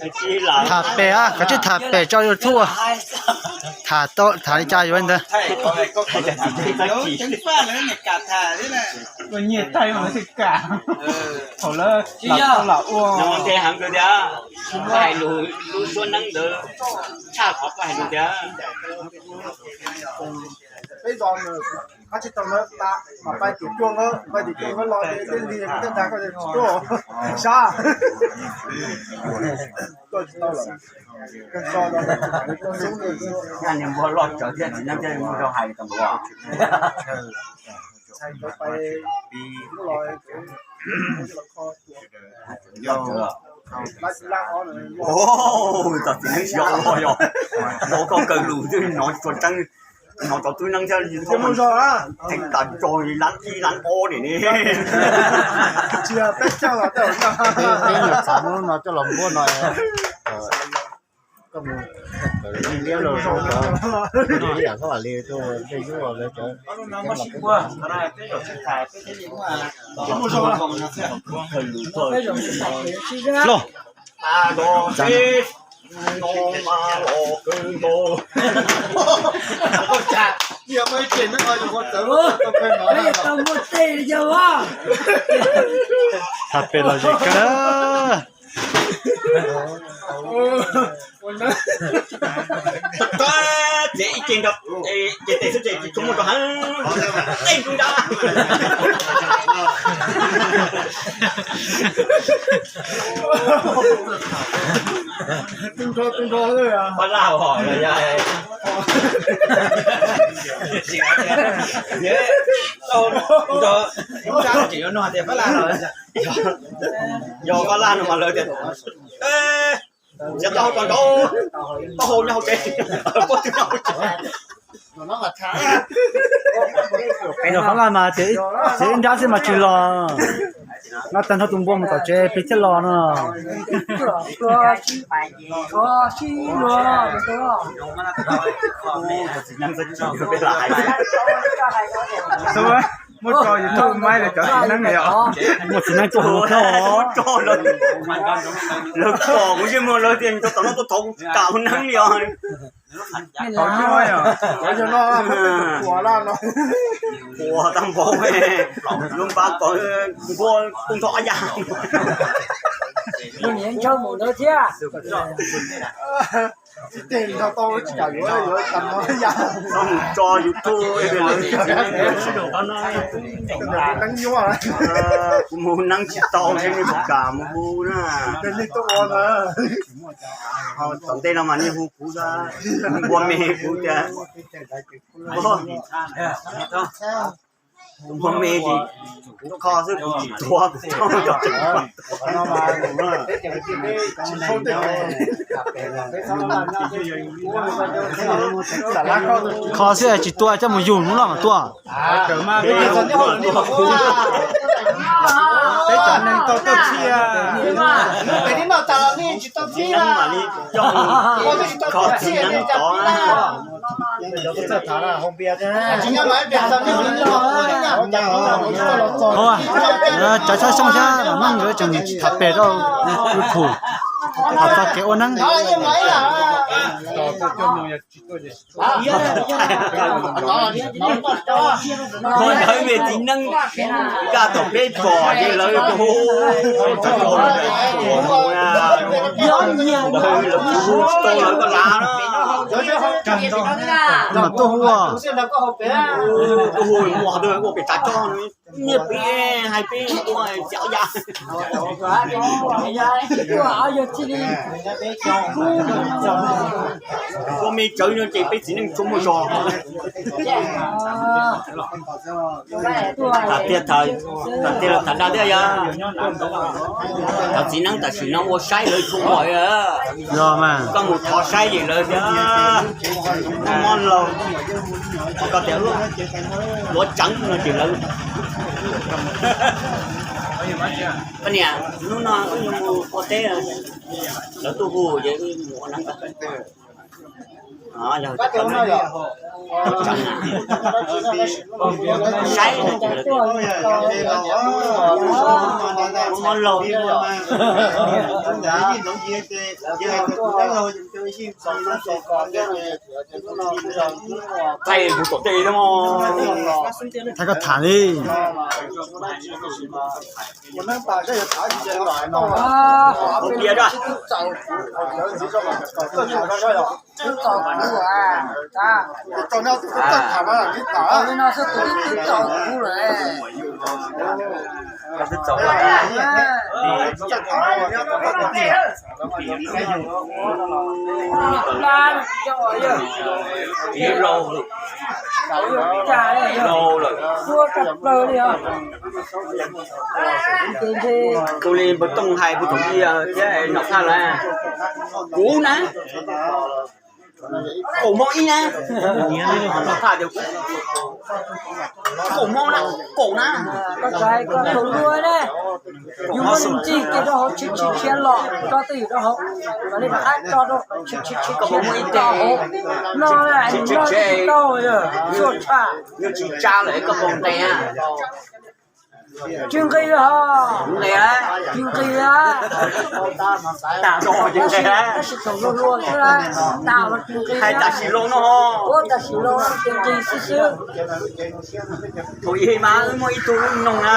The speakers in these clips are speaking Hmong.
Tham pem, koj tsis tham pem tso YouTube. Tham li cas yuav ntawd. Hais lus, lub suab neeb ntawd tshaj qhov koj hais lus tiag. Peb zos qab tsis tau na, mas pais tim cuaj, pais tim cuaj los tej li tej dag koj tsis tuaj sab. Tuaj tsis tau lawm. Niag npua loj tsawv thiab txiv neeb thiab muaj zog hais tau npua. Txog txiv neeb tsis yog ua yog, ua koj kaw lus twb hnov tsuas tseeb, hnov cov tub neeb thiab theej tas tso lab ib lab ob nim ne. Peb nyuam txav lub no coj los npuab no. Koj mus liab los zoo cov no ib yam hlob li tuaj dej yub lawv cov. Los. Tham pem los zem kawg. Ces ib ce nrog, ces tes xwb ces tsis tshua muaj rau heev. Tej ntu nrad. Pab laj os, yog pab laj no mas lawv tias txiav taub hau tso nraud, taub hau nyob hauv tsev, pab twg nyob hauv tsev. Yog pab laj mas txiav ib nrab xwb mas tsis los. Noj tag nrho tus npua mus tom tsev peb thiaj los no. Muab tso YouTube maib lawv cov txiv neeb yom. Muaj txiv neeb tuaj hu koj. Lawv pom kuv yeej muag lawv tias cov tom no tuaj thov kuv kam hu neeb li os. Ua tag npaum lub npab ko nkuaj kuj nrog ob yam. Tso mus tso YouTube, kuv mus hu neeb tsis tau, nej puas kam mus hu na? Tom ntej no mas nej hu kuv, npua me kuv tias, npua me ces kuv kho xwb kuv tsis tuav. Kho xwb tsis tuav, coj mus yug hnub no mas tuaj. Peb cov neeg tau tuaj txhij, txiv neeb mam li coj mus kho txiv neeb tod. Cov tshaj xyoo thiab los neej nkawd tseem tham pem rau YouTube, tham txog kev ua neeb. Ua ntawd me txiv neej nkaj tom peb pom ces lawv hu, ntawd lawv hu tsis tau lawv koj lav no. Mas tuaj hu, tuaj hu mus ua pem tsav tso, nyiaj peb hais peb ua txiav ya. Ua me tsawv no ces peb txiv neej tsuas muaj zog. Tham tiag, tham tiag los tham dag thiab yog. Cov txiv neeb tam sim no ua saib lawv tshua muaj. Yog mas koj mus thov saib ces lawv tias mob laus, koj tias luav tseev no ces lawv. Koj niam, hnub no wb yuav mus ua teb, lawv tuaj hu ces wb mus ua neeb. Saib, mob laug, thaij mus tom tej, thaij koj tham li. Ib laug lawm, tus li npawg Tooj hais puag thaum ub thiab nom thaj lawm, kuv na, kaum mob ib na, nom thaj tias kaum mob na, kaum na. Koj txawm hais koj tau luag ne, yus muab nws ntxig kiag rau hauv, tshib tshib tshiab los tso twj ywm rau hauv, kom li mam qab tso rau, tshib tshib tshiab los hauv no, nws noj tsis tau, suaj tshaj. Nws tsis tsa lawm koj pom nqes. Tsis nqis os. Nqis, tsis nqis. Tas los tsis nqis, tab sis thaum luag luag xwb, tas los tsis nqis. Hais tam sim los no, ua tam sim los tsis nqis xwb xwb. Thaum ub mas wb muaj ib tug lub noog na,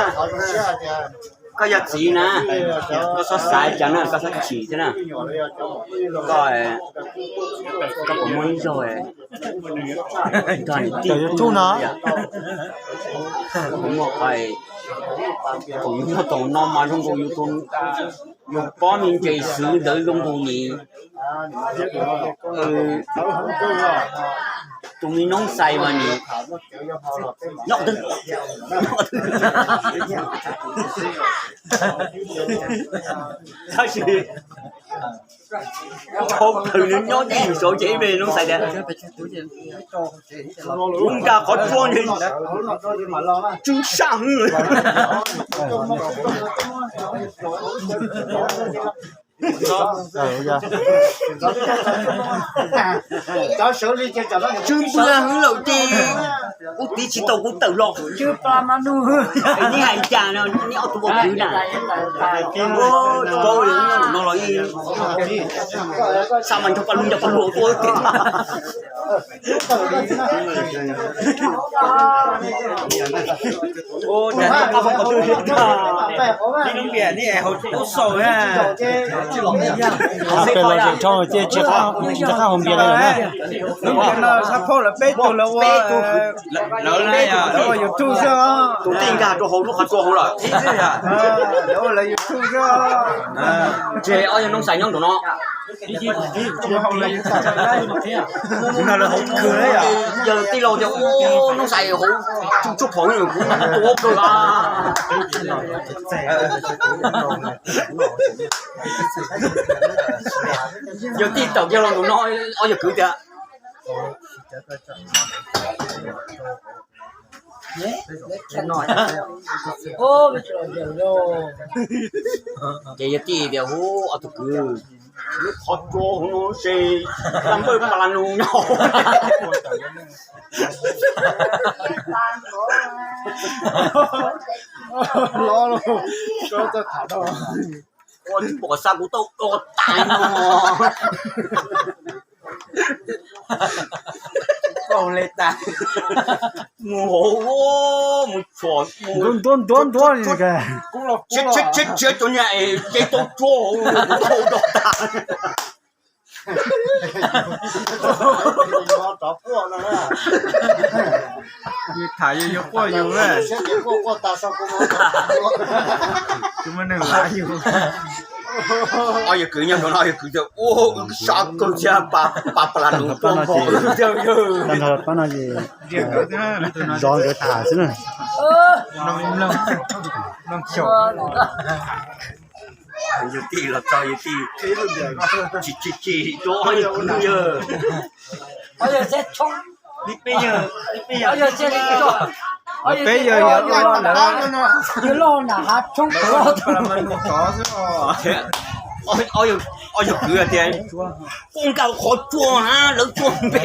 koj yog txiv na, koj txhob xav cas na, koj txhob chim thiab na. Koj, koj puas muaj ib zaug, koj niam tij, muaj qhov, thaum yus muaj tau no mas zoo nkaus yus, yus pob me ntses xwb ntawd zoo nkaus nim, tus me noob xais mas nim, nyob twg, nyob twg, tab sis dhau plaws nws nyob ncig yus saud ces ib pliag noob xais tias, kuv nkag qhov tsua ntshe tsw saj hwv. Tsw npua hwv lawm ces kuv tiv tsis tau kuv tawm los. Neb hais cas no neb ob tug ua kwv na? Paub li no los xa mas nrog paj lug nrog paj lug tuaj tiag. Peb los zaum rau ces tsis qab haus npias li lawm na. Lub ntiav no sab phauj lawv peb tug lawv ua, lawv ua YouTube xwb. Tus tij nkag rau hauv lub qhov tsua hauv lawm. Lawv ua lawv YouTube xwb. Ces ob yog noob xais nyob nraum no. Yawg tij laug tias, noob xais hauv tsuj tsuag phoom, kuv tuav kawg. Yawg tij tawm kiag los nraum no, ob yawg kwv tias, ces yawg tij tias, hu, ob tug kwv, lub qhov tsua hauv no ces dab npawj pas las nus nyob. Ua tsis pom xa kuv tau do tas no. Mus hauv mus tshua, ntuav ntuav ntuav, tshiab tshiab cov niag es ces tau tsuag hauv kuv tau do tas. Tham yus yus quaj yus. Kuv muaj neeg lav yus. Ob yawg kwv nyob nraum no, ob yawg kwv tias, ua, sab kawg thiab, pas pas las nus tuaj npog thiab yawg. Zov nkawd tham xwb na. Yawg tij los txog yawg tij tsis tsis tsis rau ob yawg kwv yawg. Peb yawg yog loj na, yawg loj na hav tshoob tod. Ob yawg kwv tias, koj nqa qhov tsua na, lawv tsua npe.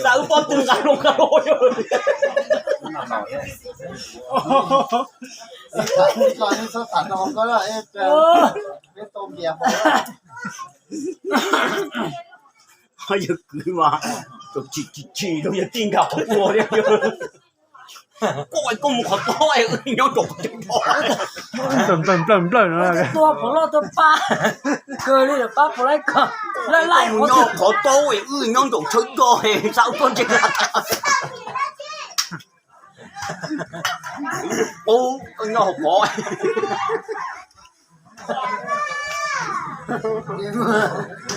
Xav wb pob tw nqa loo nqa loo. Yawg kwv mas, tsis tsis tsis rau yawg tij nqa qhov tsua li. Koj, koj mus qhov tob es wb nyob rau qhov twg? Nplawm nplawm nplawm no. Tua puas loj tua pab, kawg li pab puas laib ko. Koj mus nyob qhov tob es wb nyob nraum tshav rog es xav ua koj ntse. Qub, koj nyob hauv pov.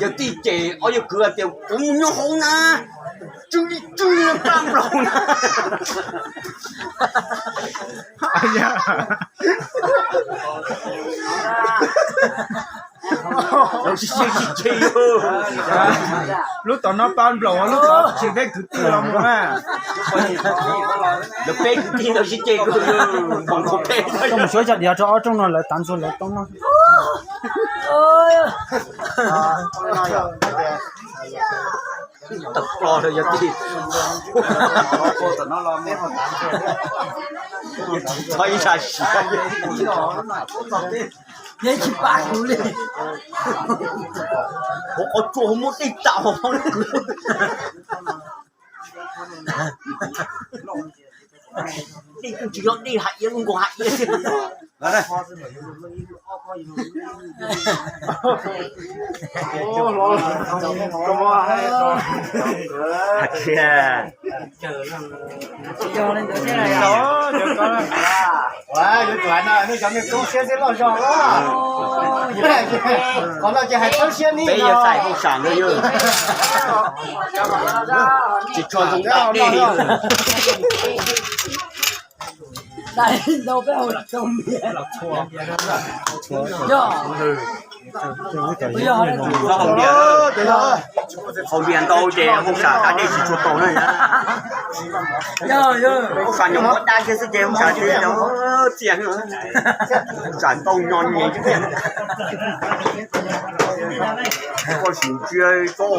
Yawg tij ces ob yawg kwv tias kuv mus nyob hauv na, tsw li tsw li pab nplaum na. Lub tom no pab nplaum, lub tom tsis peb kwv tij los mus na. Lawv peb kwv tij ntawd sib ceg, koj mus suav cov diav rau ob rooj no lawv tav ntxuag lawv toob no. Tawm plo rau yawg tij. Txhob ib sab siab. Yeej tsis pab kuv li. Hauv qhov tsua muaj dej tam hauv. Dej kuj tsis yog dej, hais iab lub nkaus hais iab xwb. Hais tias, yuav tuav no nej cov niag koob siab xwb loj zog. Qhov no ces hais txhawb siab ni peb yog xaiv hauj sam ntag yog. Tsis tshua zoo dais dej. Haus npias, haus npias ntau ces hauj sam dab dej tsis tshua tau na. Hauj sam nyuam qhuav dab kiag xwb ces hauj sam txias, hauj sam ntau nyo nyem. Koj sim ntsia txob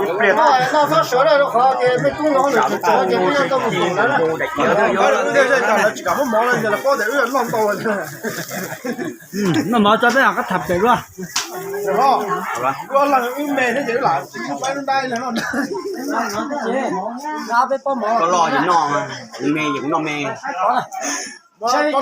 ib pliag. Noj mov tso peb mam qab tham pem dua. Koj loj ces noj, kuv me ces kuv noj me.